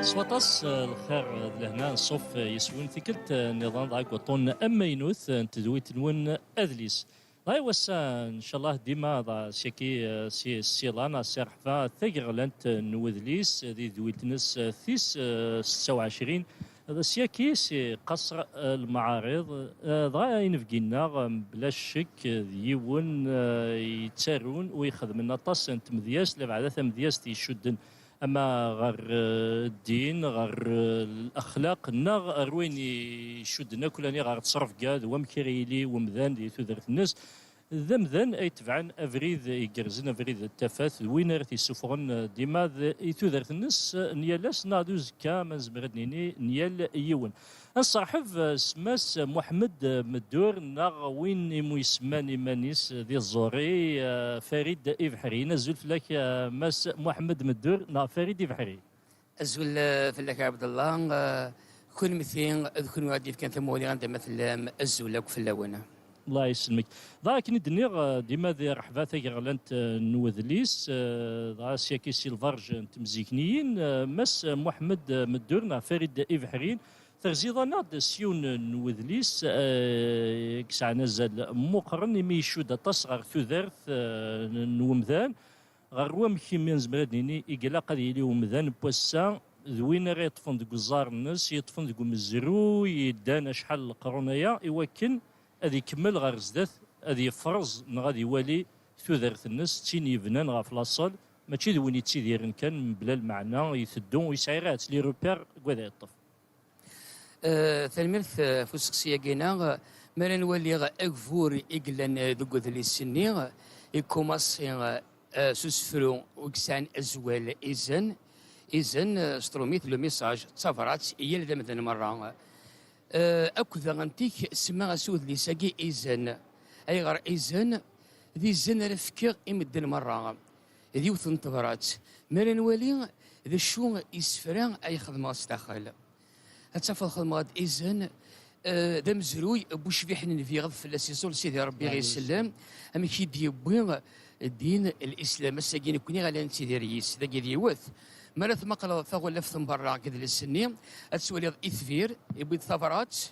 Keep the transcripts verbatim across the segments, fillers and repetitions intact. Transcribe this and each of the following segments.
S waṭas, eh, lxir, eh, d lehna, nṣuf, eh, yes-wen tikkelt, eh, nniḍen dɣa deg waṭṭun amaynut, eh, n tedwilt-nwen Adlis. Dɣa i wass-a, ncallah, dima dɣa syaki, eh, si Ssila neɣ si Ṛeḥba tageɣlant, eh, n wedlis, eh, di tedwilt-nnes, eh, tis, eh, setta u ɛecrin, d syaki si Qasr, eh, Lmaɛarid, eh, dɣa inebgi-nneɣ, eh, mebla ccek, eh, d yiwen, eh, yettarun u ixedmen aṭas n tmedyazt, labeɛda tamedyazt icudden ama ɣer, eh, ddin, ɣer, eh, lexlaq, neɣ ɣer wayen icudden akk lani ɣer ttrebga d wamek ara yili wemdan di tudert-nnes. D amdan ay itebɛen abrid igerrzen, abrid n tafat, d win ara t-yessufɣen, eh, dima d, i tudert-nnes, eh, n yal ass, neɣ d uzekka, ma nezmer ad d-nini, n yal yiwen. Ad nṣerḥeb, eh, s Mass Muḥemmed, eh, Meddur, neɣ win imu isemman iman-is di tẓuri, eh, Farid Ibḥri. Azul fell-ak, eh, Mass Muḥemmed Meddur, neɣ Farid Ibḥri. Azul, eh, fell-ak a Ɛebdella, eh, kunemti d kunwi ad d-yefkan tamuɣli anda ma tellam, azul akk fell-awen. Allah yesselmek. Dɣa akken i d-nniɣ, eh, dima di ṛṛeḥba tageɣlant, eh, n wedlis, eh, dɣa syaki si lberǧ n temzikniyin, eh, Mass Muḥemmed, eh, Meddur neɣ Farid Ibḥri, terziḍ-aneɣ-d s yiwen n wedlis, eh, yesɛan azal meqqren imi icudd aṭas ɣer tudert, eh, n, n wemdan, ɣer wamek imi nezmer ad nini i ilaq ad yili umdan n wass-a, d win ara yeṭṭfen deg uẓar-nnes, yeṭṭfen deg umezruy yeddan acḥal n leqrun aya, i wakken ad ikemmel ɣer zdat, ad yefreẓ neɣ ad iwali tudert-nnes d tin yebnan ɣef laṣel, mačči d win yettidiren kan mebla lmeɛna, iteddu, ur yesɛi ara les repères deg wad yeṭṭef. Eh, tanemmirt, eh, ɣef useqsi-agi-ina. Mi ara nwali agbur i yellan, eh, deg udlis-nni, ikumaṣi, eh, s usefru i yesɛan azwel izen. Izen, eh, s trumit, le message, d tabrat i yal d amdan merra. Eh, akked antik semmaɣ-as udlis-agi izen. Ayɣer izen? D izen ara fkeɣ i medden merra. D yiwet n tebrat. Mi ara nwali d acu isefra ay xedmeɣ s daxel. Ad tafeḍ xedmeɣ-d izen, eh, d amezruy n ucbiḥ n Nnbi, ɣef fell-as iẓul Sidi Ṛebbi ɣ isellem, amek i d-yewwi ddin n Lislam ass-agi nekni ala nettidir yis. Dagi d yiwet. Mi ara tmaqleḍ taɣulaft n berra deg idles-nni, ad twaliḍ itbir, yewwi-d tabrat,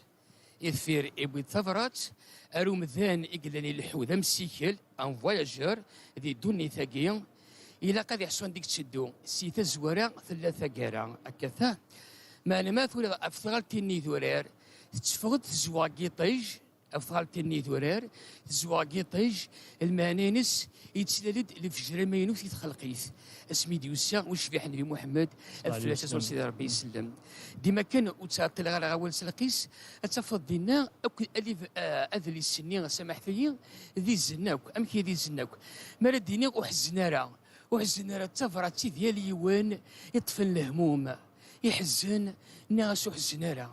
itbir, yewwi-d tabrat, ar umdan i yellan ileḥḥu d amsikel, un voyageur, di ddunit-agi, ilaq ad iḥṣu anda i yetteddu. Si tazwara tella taggara, akka ta. Meɛna ma twaliḍ ɣef tɣaltin n yidurar, tetteffeɣ-d tezweɣ n yiṭij, ɣef tɣaltin n yidurar, tezweɣ n yiṭij, lmeɛna-ines yettlal-d lefjer amaynut i txelqit. Asmi d-yusa ucbiḥ Nnbi Muḥemmed, ad fell-as aṣṣu Sidi Ṛebbi isellem. Dima kan ur ttɛeṭṭileɣ ara awal s lqis, ad tafeḍ dinna akk alib, ah, adlis-nni, samaḥet-iyi, d izen akk. Amek i d izen akk? Mi ara d-iniɣ ur ḥezzen ara, ur ḥezzen ara d tabrat i d yal yiwen iṭṭfen lehmum, iḥezzen, nniɣ-as ur ḥezzen ara.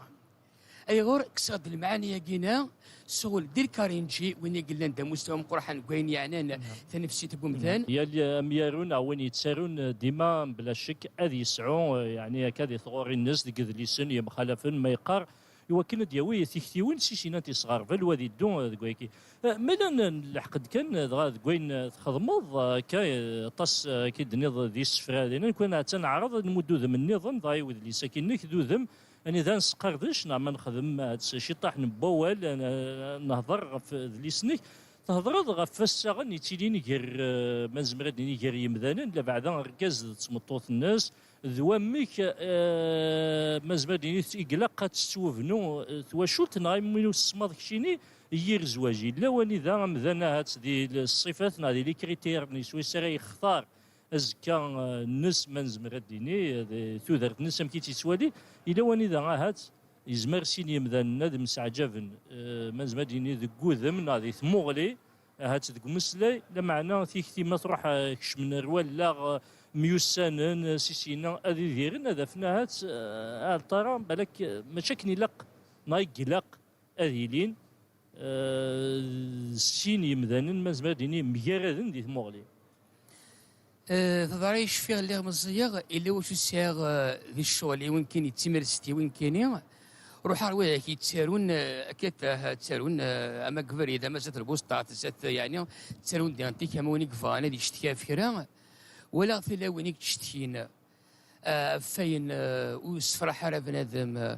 Ayɣer? Kkseɣ-d lemɛani-agi-ina sɣur Dil Karinǧi, win i yellan d amustawa ameqqran deg wayen yeɛnan tanefsit n wemdan. Yal amyaru neɣ win yettarun, eh, dima, bla ccek, ad yesɛu, eh, yeɛni akka di tɣuri-nnes, deg yedlisen yemxalafen, ma yeqqar, i wakken ad d-yawi tiktiwin si sin ad t-yesɣerbel, u ad yeddu, eh, deg wayagi. Eh, ma llan, eh, nleḥq-d kan, eh, dɣa deg wayen, eh, txedmeḍ, eh, akka, eh, aṭas, eh, akka i d-tenniḍ d isefra dinna, nekk ad neɛreḍ ad nmudd udem nniḍen, dɣa i wedlis-agi-nnek d udem, anida nesqerdec, neɣ ma nexdem, eh, ciṭṭaḥ n wawal, eh, nehḍer ɣef udlis-nnek, thedreḍ ɣef wassaɣen yettilin gar, eh, ma nezmer ad nini gar yemdanen, labeɛda argaz d tmeṭṭut-nnes, d wamek, eh, ma nezmer ad nini, i ilaq ad tettwabnu, eh, twacult, neɣ imi ur tsemmaḍ keččini, yir zzwaǧ. Yella wanida amdan ahat di ṣṣifat neɣ di les critères n swayes ara yextar azekka, eh, nnes, ma nezmer ad d-nini, eh, di tudert-nnes amek i tt-yettwali, yella wanida ahat yezmer sin yemdanen ad mseɛǧaben, eh, ma nezmer ad d-nini, deg wudem neɣ di tmuɣli, ahat deg umeslay, lameɛna tikti ma truḥ, eh, kecmen ar wallaɣ, eh, myussanen, eh, si syenna ad idiren, ad afen ahat, eh, aɛalṭar-a, balak, eh, mačči akken ilaq, neɣ i ilaq ad ilin, eh, sin yemdanen, ma nezmer ad d-nini, mgaraden di tmuɣli. Eh, teḍra-yi cfiɣ lliɣ meẓẓiyeɣ, illa wacu sɛiɣ, eh, di ccɣel-iw nekkini, d timrest-iw nekkini. Ruḥeɣ ar widak yettarun, eh, akka tah-, ttarun, eh, ama deg ubrid, ama zdat lbusṭa, zdat, yeɛni, ttarun diɣen tik, ama win i yebɣan ad yecteki ɣef kra. Walaɣ tilawin i yettcetkin. Ɣef wayen, eh, ur yessefraḥ ara bnadem, eh,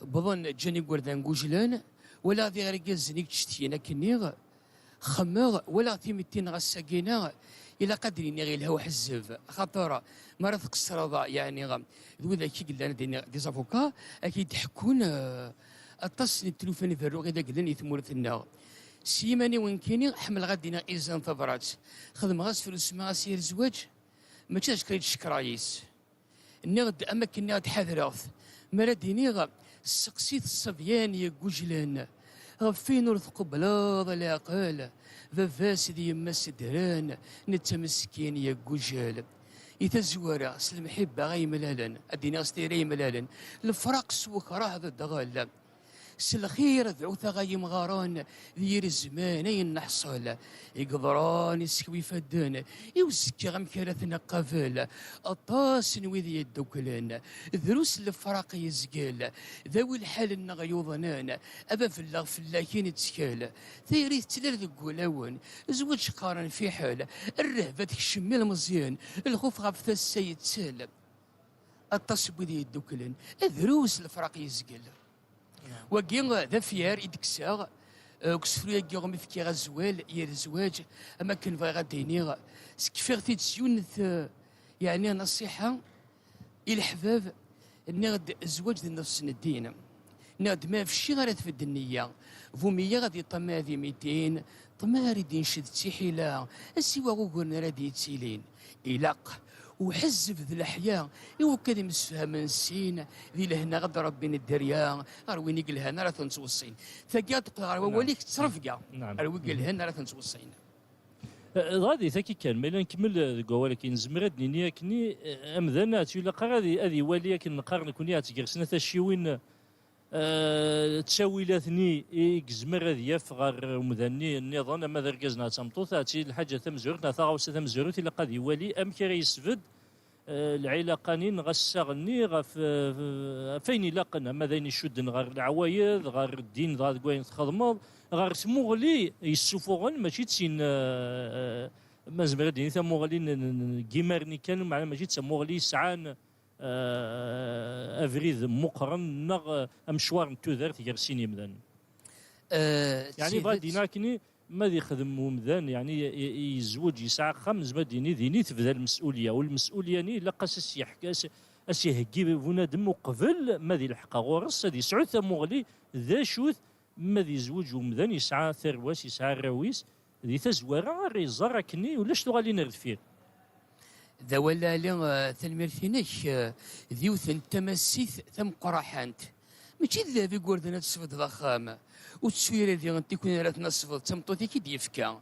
wwḍen, ǧǧan igerdan gujlen. Walaɣ diɣ irgazen i yettcetkin akkenni, xemmeɣ, walaɣ timetti-nneɣ ass-agi-nneɣ, ilaq ad d-niniɣ yelha uḥezzeb, axaṭer mi ara tqeṣṣreḍ, yeɛni, d widak i yellan, ad d-iniɣ, des avocats, ad k-id-ḥekkun, eh, aṭas n tlufa n berru i d aglen i tmurt-nneɣ. S yiman-iw nekkini, ḥemmleɣ ad d-iniɣ izen tabrat. Xedmeɣ-as, frusemeɣ-as yir zzwaǧ, mačči d acu kan i d-cekkreɣ yis. Nniɣ-d am akken ad ḥadreɣ-t. Mi ara d-iniɣ, sseqsit ṣṣebyan yeggujlen, ɣef wayen ur tqebbleḍ a leɛqel, baba-s d yemma-s ddren, netta meskin yeggujel. I tazwara, s lemḥibba ay mlalen, ad d-iniɣ s tayri ay mlalen, lefraq s wekrah d ddɣel. S lxir dɛut-aɣ ay imɣaren, d yir zzman ay neḥṣel. I yeḍran iskew ifadden i uzekka, amek ara t-nqabel? Aṭas n wid yedduklen, drus lefraq yezgel. D awi lḥal-nneɣ yuḍnen, a bab lleɣ fell-ak i nettkel. Tayri tettlal deg wulawen, zzwaǧ qqaren fiḥel, rrehba tekcem ilmeẓyen, lxuf ɣef tasa yettel. Aṭas n wid yedduklen, drus lefraq yezgel. Wagi, eh, d afyar i d-kkseɣ, eh, deg usefru-agi umi fkiɣ azwel yir zzwaǧ, am akken bɣiɣ ad d-iniɣ, skfiɣ-t-id s yiwen, eh, yeɛni, nṣiḥa i leḥbab. Nniɣ-d, zzwaǧ d nnefs n ddin. Nniɣ-d, ma fciɣ ara tbedd nniya, bu meyya ad iṭṭamaɛ di mitin, ṭṭmaɛ ara d-inced d tiḥila, a siwa uguren ara d-yettilin. Ilaq uḥezzeb d leḥya, i wakka ad msefhamen sin, di lehna ad d-rebbin dderya, ɣer win i yelhan ara ten-ttweṣṣin. Tagi ad teqqel ɣer wawal-ik d ttrebga, ɣer win yelhan ara ten-ttweṣṣin. Eh, dɣa di taki kan, ma yella nkemmel, eh, deg wawal-agi, nezmer ad d-nini akkenni, eh, amdan ahat ur ilaq ara ad i-, ad iwali akken neqqar nekkni ahat gar snat tacciwin, eh, ttawilat-nni i, i yezmer ad yaf ɣer umdan-nni nniḍen, ama d argaz neɣ d tameṭṭut, ahat i lḥaǧa tamezwarut neɣ taɣawsa tamezwarut ilaq ad iwali amek ara yesbedd, eh, lɛilaqa-nni neɣ assaɣ-nni ɣef, eh, ɣef ayen ilaqen, ama d ayen icudden ɣer leɛwayed, ɣer ddin, dɣa deg wayen txedmeḍ, ɣer tmuɣli yessufuɣen, mačči d tin, eh, eh, ma nezmer ad d-nini tamuɣli n, n, n, n yimar-nni kan, meɛna mačči d tamuɣli yesɛan, eh, abrid meqqren neɣ, eh, amecwar n tudert gar sin yimdanen. Eh, yeɛni, bɣa ad d-iniɣ akkenni, ma ad yexdem umdan, yeɛni, i-, i-, yezweǧ, yesɛa axxam, nezmer ad d-nini, din i tebda lmes'ulya. U lmes'ulya-nni ilaq-as ad s-yeḥk-, ad s-, ad s-iheggi bunadem uqbel ma ad ilḥeq ɣur-s, ad yesɛu tamuɣli d acu-t ma ad yezweǧ umdan, yesɛa tarwa-s, yesɛa arraw-is, di tazwara ara iẓer akkenni ulac tuɣalin ar deffir. D awal lɛali, eh, tanemmirt-inek, eh, d yiwet n tamasit tameqqraḥant. Mačči d ddheb igerdan ad tesbeḍ d axxam, ur tettu ara di n tikun ara tnasbeḍ, d tameṭṭut i k-id-yefka.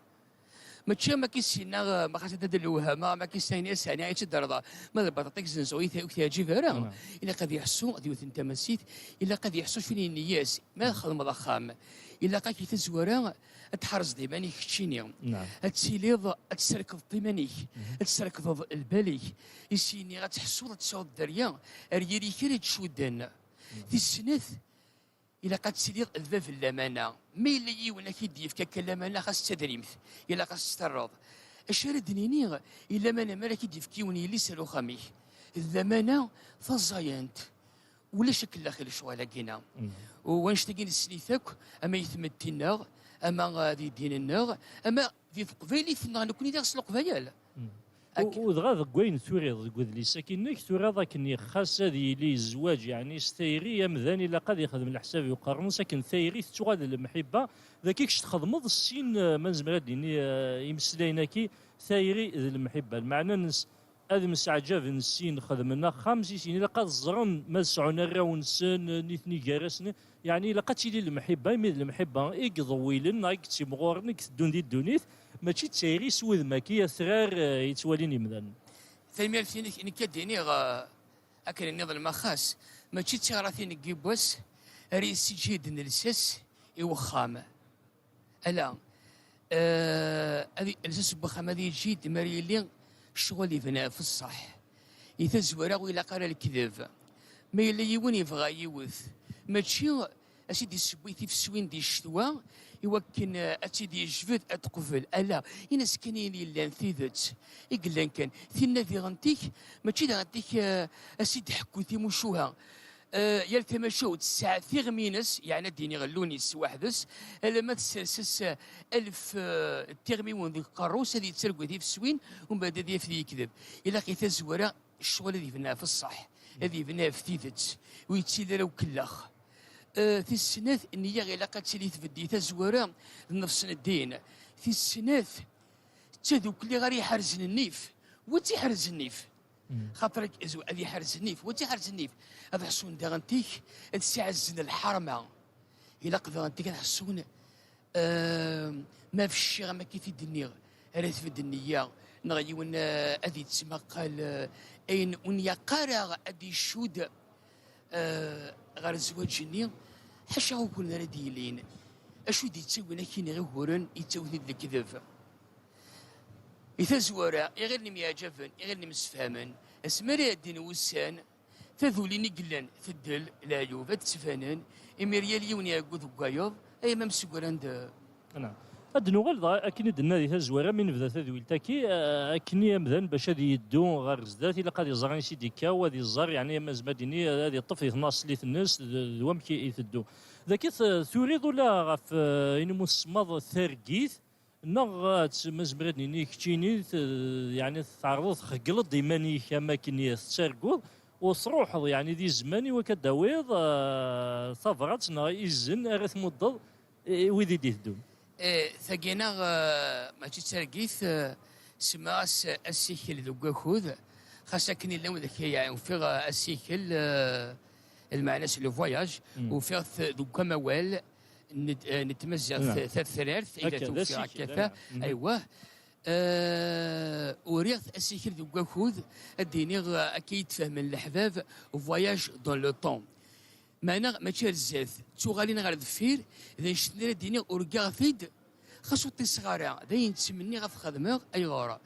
Mačči am akka i s-yenna, eh, ma xas ad d-lewhama, am akka i s-yenna, sɛani ad tt-id-terḍa. Ma d lbaṭaṭa i yezzenzeɣ ur yi-teɛǧib ara. Ilaq ad yeḥṣu d yiwet n tamasit, ilaq ad yeḥṣu cwi n nniyas. Ma txedmeḍ axxam, ilaq-ak i tazwara ad tḥerzeḍ iman-ik keččini. Ad tiliḍ, ad tesrekdeḍ iman-ik, ad tesrekdeḍ lbal-ik. I s-yenniɣ ad teḥṣuḍ, ad tesɛuḍ dderya ar yiri kra i d-cudden. Tis snat, ilaq ad tiliḍ d bab n lamana. Ma yella yiwen ad k-id-yefk akka lamana, xas d tadrimt, ilaq ad s-terreḍ. Acu ara d-nini i lamana mi ara k-id-yefk yiwen yelli-s ar uxxam-ik? D lamana taẓayant. Ulac akellax i lecɣal-agi-na. U wanect-agi nessen-it akk, ama i tmetti-nneɣ, ama, uh, di ddin-nneɣ, ama di teqbaylit-nneɣ nekkni diɣ s leqbayel. U, u dɣa deg wayen turiḍ deg udlis-agi-nnek, turiḍ akken xas ad yili zzwaǧ, yeɛni s tayri, amdan ilaq ad yexdem leḥsab i uqerru-ines, akken tayri tettuɣal d lemḥibba. Dagi kečč txedmeḍ sin, eh, ma nezmer ad d-nini, eh, imeslayen-agi, tayri d lemḥibba. Lmeɛna-nnes, ad mseɛǧaben sin, xedmen axxam, si sin ilaq ad ẓren ma ad sɛun arraw-nsen, nitni gar-asen. Yeɛni ilaq ad tili lemḥibba, imi d lemḥibba i iḍewwilen neɣ i yettimɣuren, i iteddun di ddunit, mačči d tayri s wudem-agi atrar, eh, yettwalin imdanen. Tanemmirt-inek, nekk ad d-iniɣ, eh, akken nniḍen ma xas, mačči d tiɣratin n yiwwas ara yessiǧhiden lsas i wexxam. Ala, eh, ad i-, lsas n wexxam ad yeǧǧid mi ara yili ccɣel yebna f ṣṣeḥ. I tazwara ur ilaq ara lekdeb. Ma yella yiwen yebɣa yiwet, mačči ad s-id-issewwi tifeswin di ccetwa, i wakken, eh, ad tt-id-yejbed, ad teqbel. Ala, in-as kan ayen yellan, tidet i yellan kan. Tinna diɣen-tik, mačči diɣen-tik, eh, a s-id-ḥekku timucuha. Eh, yal tamacahut tesɛa tiɣmi-ines, yeɛni ad d-iniɣ llun-is weḥd-s, alamma tessers-as, eh, alef, eh, tiɣmiwen deg uqerru-s, ad yettargu tifeswin, umbeɛd ad yaf di yekdeb. Ilaq i tazwara ccɣel ad yebna ɣef ṣṣeḥ, ad yebna ɣef tidet, ur yettili ara ukellex. Eh, tis snat, nniya ilaq ad tili tbeddi tazwara d nnefs n ddin. Tis snat, d tadukli ara iḥerzen nnif, wa tt-iḥerz nnif. Xaṭer ak-, zw-, ad iḥerz nnif, wa tt-iḥerz nnif. Ad ḥsun daɣen tik, ad ssiɛezzen lḥerma. Ilaq daɣen tik ad ḥsun, eh, ma fecciɣ am akka i t-id-nniɣ, ara tbedd nniya, neɣ yiwen, eh, ad yettmaqal, eh, ayen ur nlaq ara ad d-icudd, eh, ɣer zzwaǧ-nni, ḥaca uguren ara d-yilin. Acu i d-yettawin akkin ɣer uguren, yettawi-t-id lekdeb. Di tazwara, iɣil nemyeɛjaben, iɣil nemsefhamen, asmi ara ɛeddin wussan, tadulin i yellan teddel, leɛyub ad d-ttbanen, imir yal yiwen iɛeggu deg wayeḍ, ay ma msegran-d. Naam. Ad d-nuɣal dɣa akken i d-nenna di tazwara mi nebda tadwilt-agi, eh, akken i amdan bac ad yeddu ɣer zdat, ilaq ad iẓer ansi d-ikka, u ad iẓer, yeɛni, ma nezmer ad d-nini, ad iṭṭef di tnaṣlit-nnes d, d wamek i, i teddu. Dagi t-, turiḍ ula ɣef, eh, ayen umi tsemmaḍ targit, neɣ ad tt-, ma nezmer ad d-nini keččini, t-, yeɛni tɛerḍeḍ txeggleḍ iman-ik am akken i tettarguḍ, u truḥeḍ, yeɛni, di zzman i wakk ad d-tawiḍ, eh, tabrat neɣ izen ara tmuddeḍ i wid i d-iteddun. Eh, tagi-nneɣ, eh, mačči d targit, eh, semmaɣ-as asikel deg wakud, xas akken yella wid akka, yeɛni, ufiɣ, eh, asikel, eh, lmeɛna-s le voyage, ufiɣ-t deg amawal n, eh, n tmaziɣt tatrart, ay d ufiɣ asikel, akka ta. Aywa. Eh, uriɣ-t asikel deg wakud, ad d-iniɣ, eh, akka i d-fehmen leḥbab, voyage dans le temps. Meɛna mačči ar zdat, d tuɣalin ɣer deffir, d annect-nni ara d-iniɣ, urgaɣ-t-id, xas ur ṭṭiseɣ ara, d ayen ttmenniɣ ad t-xedmeɣ. Ayɣer?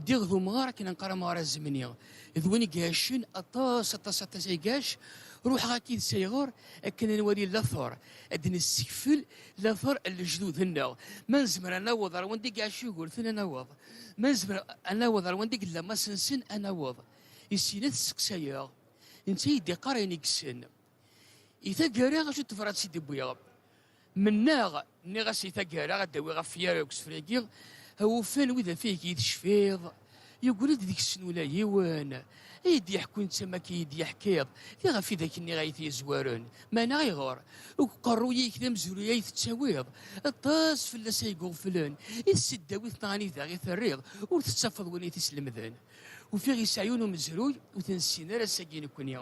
Ddiɣ d umɣar akken neqqar amɣar azemni, d win i iɛacen aṭas, aṭas, aṭas ay iɛac, ruḥeɣ akka yid-s ayɣer? Akken ad nwali later, ad d-nessekfel later n lejdud-nneɣ. Ma nezmer ad naweḍ ar wanda i iɛac Yugurten, ad naweḍ. Ma nezmer ad naweḍ ar wanda i yella Mass-nsen, ad naweḍ. I syin ad t-sseqsayeɣ. Netta i d-iqqar ayen i yessen. I taggara, acu n tebrat i d-wwiɣ? Mennaɣ, nniɣ-as i taggara ad d-awiɣ afyar deg usefra-agi, awufan wid ɣef i tecfiḍ, yugad-d deg-sen ula yiwen. Ay d-yeḥku netta ma akka i d-yeḥkiḍ, d ɣef i d ak-nniɣ ay t-yezwaren. Meɛna ayɣer? Deg uqerruy-ik d amezruy ay tettawiḍ, aṭas fell-as ay iɣuflen. I tseddawit neɣ anida i terriḍ, ur tettafeḍ win i t-islemden. Ufiɣ yesɛa yiwen umezruy ur t-nessin ara ass-agi nekkni.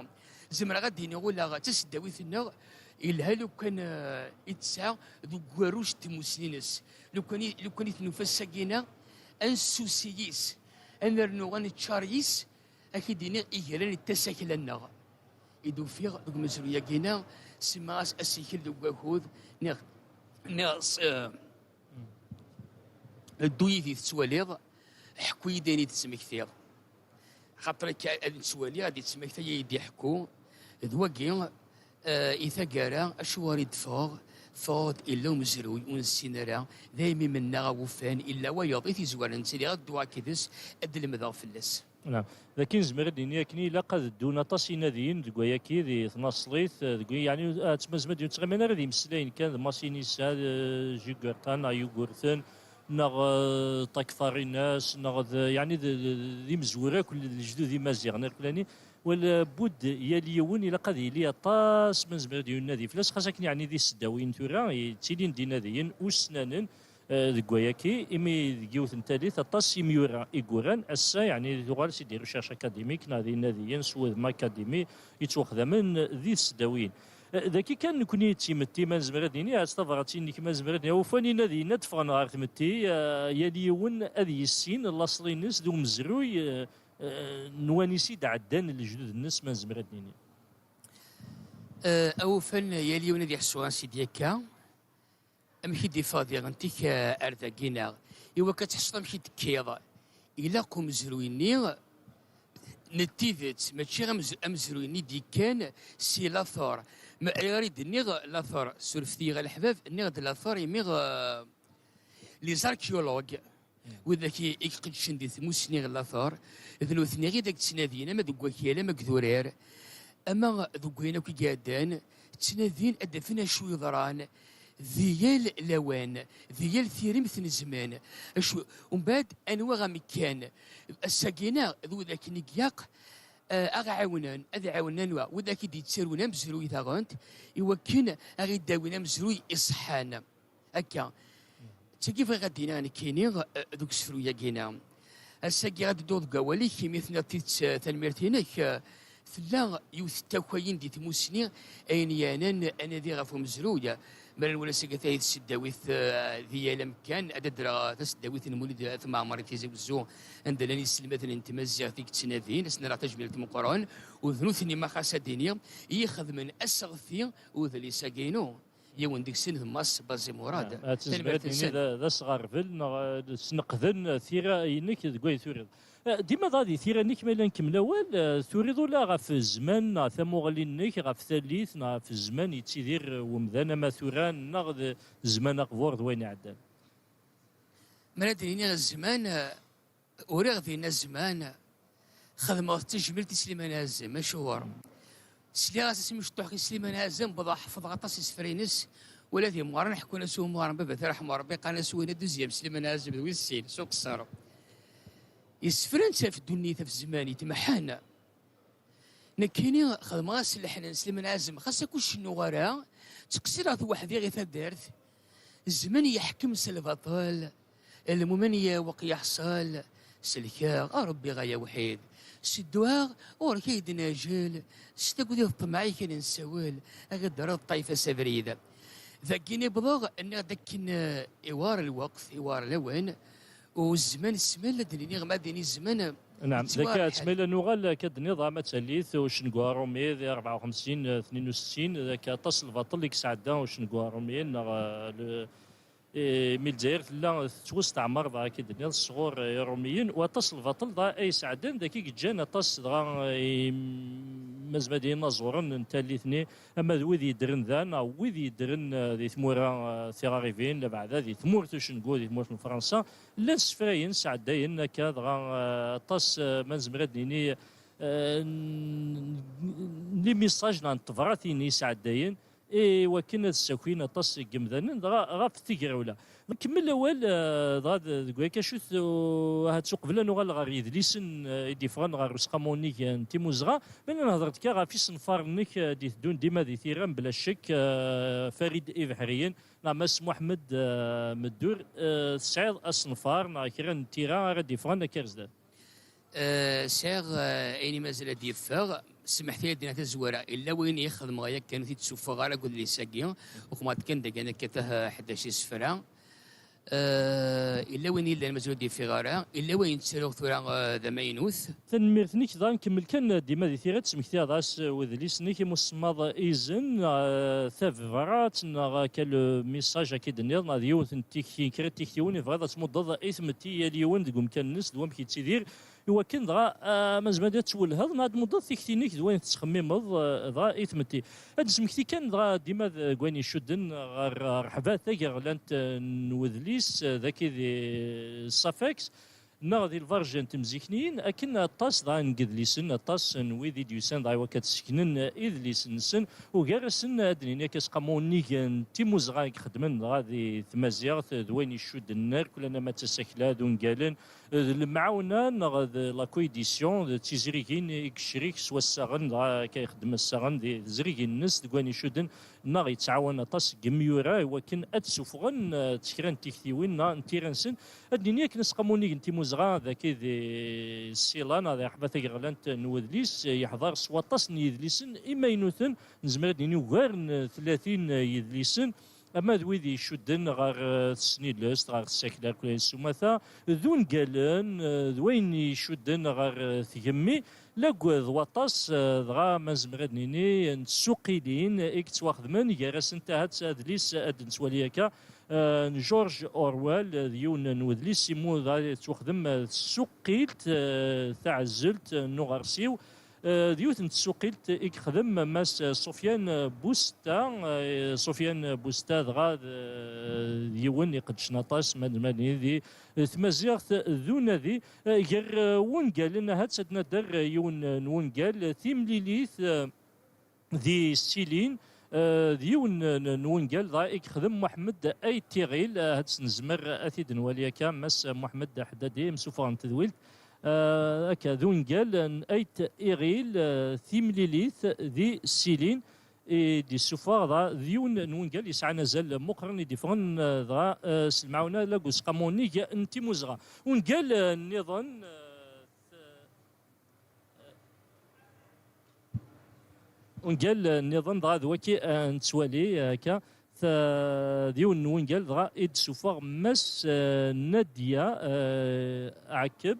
Zemreɣ ad d-iniɣ ula d taseddawit-nneɣ yelha lukan, eh, i tesɛa deg ugerruj n tmusni-ines. Lukan i, lukan i t-nufa ass-agi-nneɣ, ad nessusi yis, ad nernu ad neččar yis, ad k-id-iniɣ igran n tasakla-nneɣ. I d-ufiɣ deg umezruy-agi-nneɣ, semmaɣ-as asikel deg wakud, niɣ, niɣ, eh, ddu yid-i tettwaliḍ, ḥku-yi-d ayen i d-tettmektiḍ. Xaṭer akka ad nettwali, ad yettmektay, ad yi-d-iḥku. D wagi, eh, i taggara, acuɣer i d-ffɣeɣ? Ffɣeɣ-d illa umezruy ur nessin ara, daymi mennaɣ awufan, illa wayeḍ i t-izwaren, ttiliɣ ad dduɣ akked-s, ad d-lemdeɣ fell-as. Naam. Dagi nezmer ad d-nini akken ilaq ad ddun aṭas inadiyen deg wayaki, di tnaṣlit, eh, deg way-, yeɛni, ah, ttmazma d-, ur ttɣimin ara d imeslayen kan, d Masinisa, d, eh, Jugurtan, neɣ Yugurten, neɣ, eh, Takfarinas, neɣ d, yeɛni d, d, d imezwura akk, d lejdud imaziɣen irkelli-nni. Wala budd yal yiwen ilaq ad yili aṭas ma nezmer ad d-yunadi fell-as, xas akken yeɛni di tseddawiyin tura, yettilin-d inadiyen ussnanen, eh, deg wayaki, imi deg yiwet n tallit aṭas imyura i yuran, ass-a, yeɛni tuɣal c'est des recherches académiques, neɣ d inadiyen s wudem akadimi yettwaxdamen di tseddawiyin. Eh, dagi kan nekni d timetti, ma nezmer ad d-nini, ahat tabrat-inek, ma nezmer ad d-nini, awufan inadiyen ad d-ffɣen ɣer tmetti, eh, yal yiwen ad yissin laṣel-ines d umezruy, eh, eh, n wanisi d-ɛeddan lejdud-nnes, ma nezmer ad d-nini. Eh, awufan yal yiwen ad iḥessu ansi d-yakka. Amek i d-iffeɣ diɣen tik, eh, ar dagi-nneɣ? Iwakken ad tḥesseḍ amek i d-tekkiḍ, ilaq umezruy-nni n tidet, mačči amez-, amezruy-nni d-yekkan si later. Ayɣer i d-nniɣ later, surfet-iyi ɣer leḥbab, nniɣ-d later imi, euh, les archéologues, widak i, i iqeddcen di tmusni ɣer later, d nutni i d ak-ttnadin, ama deg wakal, ama deg durar, ama deg wayen akk i iɛeddan, ttnadin ad d-afen acu yeḍran di yal lawan, di yal tiremt n zzman. Acu, umbeɛd, anwa amekkan, ass-agi-neɣ d widak i ilaq, eh, ad ɣ-ɛiwnen, ad ɛiwnen anwa, widak i d-yettarun amezruy daɣen, i wakken ad ɣ-id-awin amezruy iṣeḥḥan. Akka. D tagi bɣiɣ ad d-iniɣ nekkini, eh, deg usefru-agi-ina. Ass-agi ad dduɣ deg wawal-ik, imi tenniḍ tidet, eh, tanemmirt-inek, eh, tella yiwet n takkayin di tmusni, ayen yeɛnan anadi ɣef umezruy. Mi ara nwali ass-agi tayi tseddawit, eh, di yal amkan, ad d-adreɣ taseddawit n Mulud At Mɛemmer i Tizi Wezzu, anda llan yiselmaden n tmaziɣt i yettnadin, ad sen-rreɣ tajmilt meqqren, u d nutni ma xas ad d-iniɣ, i ixedmen aseɣti udlis-agi-inu. Yiwen deg-sen d Mass Bazi Murad. Ah, ad tezmer ad d-nini d, d asɣerbel neɣ, eh, sneqden tira-inek deg way turiḍ. Eh, dima dɣa di tira-nnek, ma yella nkemmel awal, eh, turiḍ ula ɣef zzman neɣ tamuɣli-nnek ɣef tallit neɣ ɣef zzman yettidir, eh, wemdan ama tura neɣ d zzman aqbur d wayen iɛeddan? Mi ara d-nini zzman, eh, uriɣ dinna zzman, xedmeɣ tajmilt i Sliman Ɛazem. Acuɣer? Sliɣ-as asmi cṭuḥ i Sliman Ɛazem, bḍa ḥefḍeɣ aṭas isefra-ines, wala d imɣaren ḥekkun-as i umɣaren baba-t, raḥmu Rebbi, qqaren-as win deuxième Sliman Ɛazem d wis sin, s uqeṣṣer. Isefra-ines ɣef ddunit, ɣef zzman, yetmeḥḥan. Nekkini xedmeɣ-as leḥnan Sliman Ɛazem, xas akk ur cennuɣ ara, ttqeṣṣireɣ weḥd-i i taddart. Zzman yeḥkem s lbaṭel, lmumen yaweq yeḥṣel, s lkaɣ a Rebbi ɣaya wḥid, s dduɛa ɣur-k ay d-najel, s tagdi d ṭṭmeɛ-ik i nessawel, a ɣ-d-terreḍ ṭṭayfa s abrid. Dagi i wwḍeɣ, nniɣ-d akken, eh, iwar lweqt, iwar lawan, u zzman smel, ad d-nini ma d-nini zzman, Naɛam, yettwareḥ. Dak, ttmila nuɣal akka d-nniḍ, ama d tallit, ucengu arumi, di rebɛa u xemsin, tnin u settin, dak aṭas n lbaṭel i yesɛedda ucengu arumi, neɣ, eh, le-, eh, imi Lezzayer tella tettwesteɛmer, dɣa akka d-nniḍ, sɣur, eh, Iṛumiyen, u aṭas n lbaṭel dɣa ay sɛeddan, dak i yeǧǧan aṭas dɣa, eh, mazma d inaẓuren n tallit-nni, ama d wid yeddren da, neɣ wid yeddren, eh, di tmura, eh, tiɣerribin, labeɛda di tmurt ucengu, di tmurt n Fransa, llan ssefrayen, sɛeddayen akka, dɣa, eh, aṭas, eh, ma nezmer ad d-nini, eh, n, n, n les messages neɣ n tebratin i sɛeddayen, i wakken ad ssakin aṭas n yemdanen, dɣa ɣef tegrawla. Nkemmel awal, eh, dɣa d, deg wakacut, uh, ahat uqbel ad nuɣal ɣer yedlisen, eh, i d-yeffɣen ɣer useqqamu unnig n Timmuzɣa, ma nehder-d kan ɣef isenfaren-nnek, eh, d-iteddun dima di tira, mebla ccek, eh, Farid Ibeḥriyen, neɣ Mass Muḥemmed, eh, Meddur, eh, tesɛiḍ asenfar neɣ kra n tira ara d-yeffɣen akka ar zdat? Eh, sɛiɣ, eh, ayen i mazal ad d-yeffeɣ. Semmḥet-iyi ad d-iniɣ tazwara, illa wayen i xedmeɣ yakan ur t-id-ssuffɣeɣ ara deg udlis-agi, uqmeɣ-d kan dagan akka tah ḥdac isefra. Eh, illa wayen yellan mazal ur d-yeffiɣ ara, illa wayen ttaruɣ tura, eh, d amaynut. Tanemmirt-nnek, dɣa nkemmel kan dima di tira, tesmektiḍ-as wedlis-nnek imusemmaḍ Izen, eh, tabrat, neɣ akka le message akka i d-tenniḍ, neɣ d yiwet n tikti, kra n tiktiwin i tebɣiḍ ad tmuddeḍ i tmetti, yal yiwen deg umkan-nnes d wamek yettidir, i wakken dɣa, eh, ma nezmer ad twellheḍ, neɣ ad tmuddeḍ tikti-nnek d wayen tettxemmimeḍ, eh, dɣa i tmetti. Ad nesmekti kan dɣa dima deg wayen icudden ɣer rreḥba tagerɣlant, eh, n wedlis, eh, daki di Safex, neɣ di lberǧ n temzikniyin, akken aṭas dɣa n yedlisen, aṭas n wid i d-yusan dɣa i wakka ad seknen idlisen-nsen, ugar-asen ad d-nini akka aseqqamu unnig n Timmuzɣa i ixeddmen dɣa di tmaziɣt, d wayen icudden irkelli, ama d tasakla, d ungalen, d lemɛawna neɣ d la coédition, d tizrigin i yecrik s wassaɣen, dɣa akka ixeddem assaɣen di tezrigin-nnes deg wayen icudden neɣ yettɛawan aṭas deg yimyura i wakken ad d-ssuffɣen, eh, kra n tiktiwin neɣ n tira-nsen. Ad d-nini akken aseqqamu unnig n Timmuzɣa dagi di Ssila neɣ di rreḥba tagerɣlant n wedlis, eh, yeḥḍer s waṭas n yedlisen imaynuten, nezmer ad d-nini ugar n tlatin yedlisen, ama d wid icudden ɣer, eh, tesnilest, ɣer tsakla, kul ayen s umata, d ungalen, eh, d wayen icudden ɣer, eh, tgemmi, la d waṭas, eh, dɣa ma nezmer ad nini n tsuqilin i yettwaxedmen, gar-asent ahat adlis ad nettwali akka, eh, n George Orwell, eh, d yiwen n wedlis imu dɣa yettwaxdem, eh, tsuqilt, eh, taɛezzelt, eh, n uɣersiw, Eh, d yiwet n tsuqilt i yexdem Mass Sofiane Boustah. Eh, Sofiane Boustah dɣa d, d yiwen iqeddcen aṭas, ma, ma nini, di tmaziɣt d unadi. Eh, gar, eh, wungalen, ahat ad nadder, eh, yiwen n wungal, eh, timlilit, eh, di Silin, eh, d yiwen n, n wungal dɣa i yexdem Muḥemmed Ayt Iɣil. Eh, ad s-nezmer ad t-id-nwali akka, Mass Muḥemmed Ḥeddadi, imsufeɣ n tedwilt. Eh, akka, d ungal n Ayt Iɣil, eh, timlilit di Silin, i d-yessufeɣ dɣa d yiwen n wungal yesɛan azal meqqren i d-yeffɣen, eh, dɣa, eh, s lemɛawna n Useqqamu unnig n Timmuzɣa. Ungal, eh, nniḍen, eh, ungal nniḍen dɣa d waki, eh, nettwali, eh, akka, ta-, d yiwen n wungal dɣa i d-sufeɣ Mass, eh, Nadia, eh, Ɛekkeb,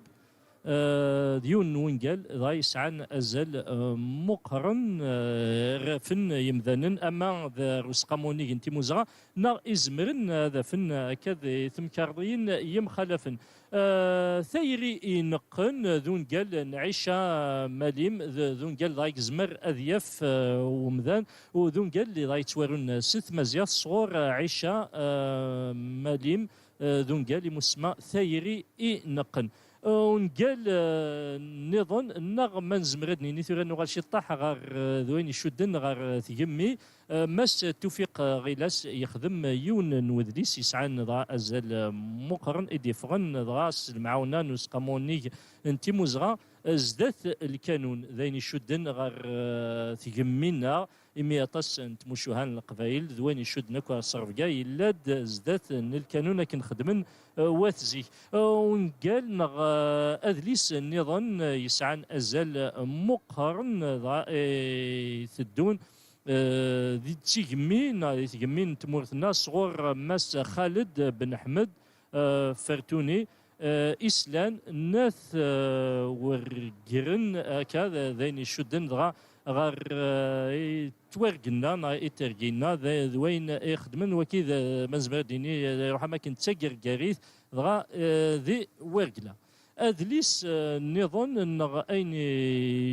eh, d yiwen n wungal dɣa yesɛan azal, eh, meqqren, eh, rafen yemdanen ama d Useqqamu unnig n Timmuzɣa, neɣ izemren ad afen akka di temkarḍiyin yemxalafen. Eh, Tayri ineqqen d ungal n Ɛica Malim, d, d ungal dɣa yezmer ad yaf, eh, umdan, u d ungal dɣa yettwarun s tmaziɣt sɣur, eh, Ɛica, eh, Malim, eh, d ungal imusemma Tayri ineqqen. Eh, ungal, eh, nniḍen, neɣ ma nezmer ad nini tura nuɣal ciṭṭaḥ ɣer, eh, d wayen icudden ɣer, eh, tgemmi, Eh, Mass Tufiq, eh, Ɣilas yexdem yiwen n wedlis yesɛan dɣa azal, eh, meqqren i d-yeffɣen dɣa s lemɛawna n Useqqamu unnig n Timmuzɣa, eh, zdat lkanun, d ayen icudden ɣer, eh, tgemmi-nneɣ, imi aṭas n tmucuha n Leqbayel d wayen icudden akk ɣer ṣṣerbga yella-d zdat n lkanun akken xedmen, eh, wat zik. Eh, ungal neɣ, eh, adlis nniḍen, eh, yesɛan azal, eh, meqqren, eh, dɣa, eh, iteddun eh, di tgemmi, neɣ di tgemmi n tmurt-nneɣ, sɣur Mass Xaled Ben Ḥmed, eh, Fertuni, eh, Islan n At, eh, Wergren, akka d, d ayen icudden dɣa ɣer, eh, i twergin-a neɣ i tergin-a, d, d wayen i xedmen waki, d, ma nezmer ad d-nini, eh, iruḥ am akken d tagergarit, dɣa, eh, di Wergla. Adlis, eh, nniḍen neɣ ayen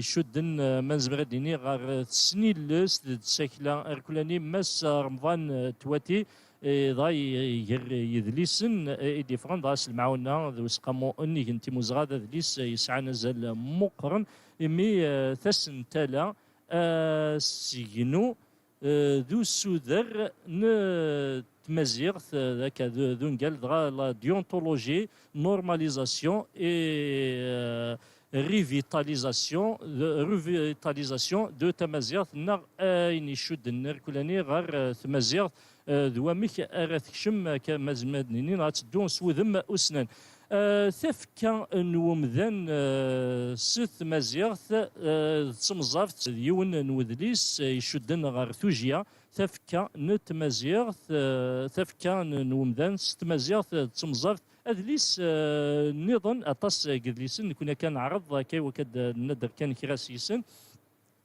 icudden, eh, ma nezmer ad d-nini, ɣer tesnilest d tsakla, irkelli-nni Mass Remḍan, eh, Twati, eh, dɣa i-, iger yedlisen, eh, i d-yeffɣen dɣa s lemɛawna d Useqqamu unnig n Timmuzɣa, d adlis, eh, yesɛan azal meqqren, imi, eh, tasentala, eh, asegnu, eh, d usuder n tmaziɣt, eh, d akka, d, d ungal, dɣa la déontologie, normalisation et, eh, revitalisation, de, revitalisation de tamaziɣt, neɣ ayen icudden irkelli-nni ɣer, eh, tmaziɣt, eh, d wamek ara tekcem, akka ma nezmer ad nini, neɣ ad teddu s wudem ussnan. Eh, tafekka n umdan, eh, s tmaziɣt, eh, d temẓaft, d yiwen n wedlis, eh, icudden ɣer tujya, tafekka n tmaziɣt, eh, tafekka n, n umdan s tmaziɣt, eh, d temẓaft. Adlis, eh, nniḍen, aṭas n yedlisen, nekni akka neɛreḍ, akka i wakka ad d-nadder kan kra s-yisen.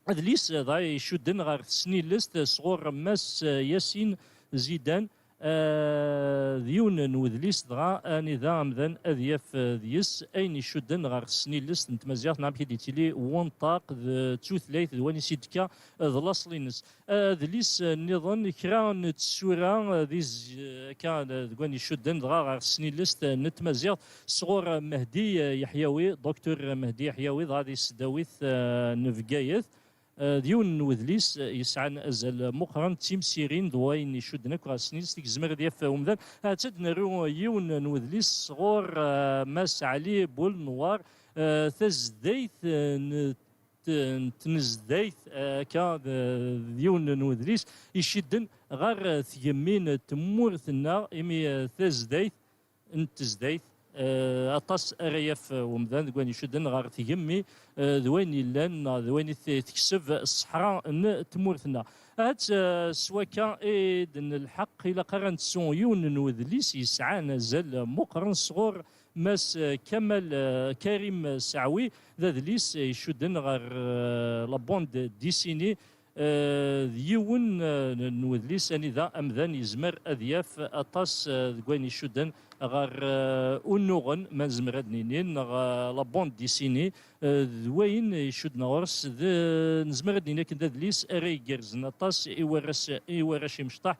Adlis, eh, dɣa icudden ɣer tesnilest, eh, sɣur Mass, eh, Yasin Zidan, eh, d yiwen n wedlis dɣa anida amdan ad yaf, eh, deg-s ayen icudden ɣer tesnilest n tmaziɣt, neɣ amek i d-yettili wenṭaq d tutlayt d wayen i s-d-tekka, eh, d laṣel-ines. Adlis, eh, nniḍen, kra n tsura, eh, di z-, akka, eh, deg wayen icudden dɣa ɣer tesnilest, eh, n tmaziɣt, sɣur, eh, Mehdi, eh, Yeḥyawi, Docteur Mehdi Yeḥyawi, dɣa di tesdawit, eh, n Bgayet. Eh, d yiwen n wedlis, eh, yesɛan azal meqqren d timsirin d wayen icudden akk ɣer snin s tegzem ara d-yaf umdan. Ahat ad d-nerru yiwen n wedlis sɣur, eh, Mass Ɛli Bulnwar, eh, tazdayt, eh, n t-, n tnezdayt, eh, akka d, d yiwen n wedlis icidden ɣer, eh, tgemmi n tmurt-nneɣ, imi, eh, tazdayt n tezdayt, eh, aṭas ara yaf, eh, umdan deg wayen icudden ɣer tgemmi, eh, d wayen yellan, neɣ d wayen i t-, tekseb ṣṣeḥra n tmurt-nneɣ. Ahat, eh, s wakka i d-nelḥeq, ilaq ara nettu yiwen n wedlis yesɛan azal meqqren sɣur Mass, eh, Kamal, eh, Karim Saɛwi, d adlis, eh, icudden ɣer, eh, la bande dessinée, eh, d yiwen, eh, n wedlis anida amdan yezmer ad yaf aṭas, eh, deg wayen icudden ɣer, eh, unuɣen, ma nezmer ad nini, neɣ, eh, la bande dessinée, eh, d wayen icudden ɣur-s, d, nezmer ad nini akken d adlis ara igerrzen aṭas i warrac, i warrac imecṭaḥ,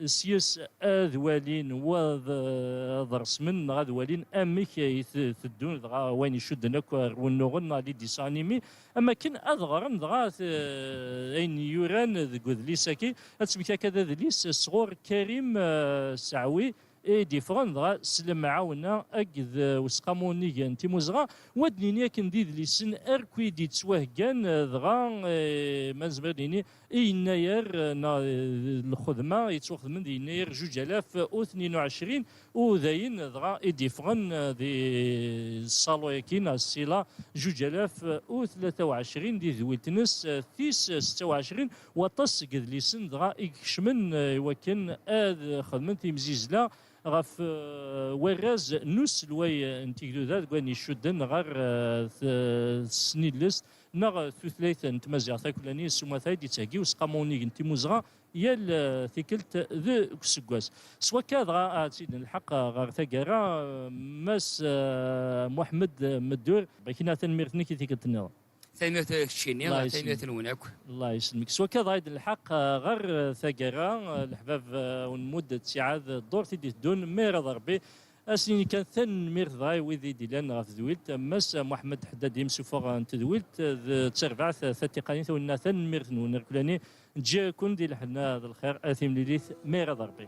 s yes ad walin wa ad, ad resmen neɣ ad walin amek i t-, teddun dɣa wayen icudden akk ar wunuɣen neɣ les dessins animés, am akken ad ɣren dɣa t-, ayen yuran deg udlis-agi. Ad temmekti akka d adlis sɣur Karim, eh, Saɛwi, i d-yeffɣen dɣa s lemɛawna akked, eh, Useqqamu unnig n Timmuzɣa. Wa d-nini akken d idlisen ark i d-yettwaheggan, eh, dɣa, eh, ma nezmer ad nini i yennayer, eh, neɣ, eh, lxedma yettwaxedmen di yennayer zuǧ alaf u tnin u ɛecrin, u dayen dɣa i d-yeffɣen, eh, di ṣṣalu-agi neɣ ssila zuǧ alaf u tlata u ɛecrin di tedwilt-nnes, eh, tis setta u ɛecrin, waṭas seg yedlisen dɣa i ikecmen, eh, i wakken ad xedmen timzizzla ɣef, eh, warraz n uselway n tegduda deg wayen icudden ɣer, eh, t-, tesnilest neɣ tutlayt n tmaziɣt akk-nni s umata i d-yettheggi Useqqamu unnig n Timmuzɣa yal, eh, tikkelt deg useggas. S wakka dɣa ad tt-id-nelḥeq ɣer taggara, eh, Mass, eh, Muḥemmed Meddur, bakina tanemmirt-nnek i tikkelt-nniḍen. Tanemmirt a keččini, Allah yesselmek. Tanemmirt-nwen akk. Allah yesselmek. S wakka dɣa i d-nelḥaq, eh, ɣer, eh, taggara, eh, leḥbab, eh, unmudd ttiɛad, eh, ddurt i d-iteddun, ma irad Rebbi. Ad s-nini kan tanemmirt dɣa i wid i d-illan ɣef tedwilt, Mass Muḥemmed Ḥeddad, imsufeɣ n tedwilt, eh, d terbaɛt, eh, tatiqanit, a winna tanemmirt-nwen irkelli. Ǧǧiɣ-ken di lḥenna d lxir, a timlilit, ma irad Rebbi.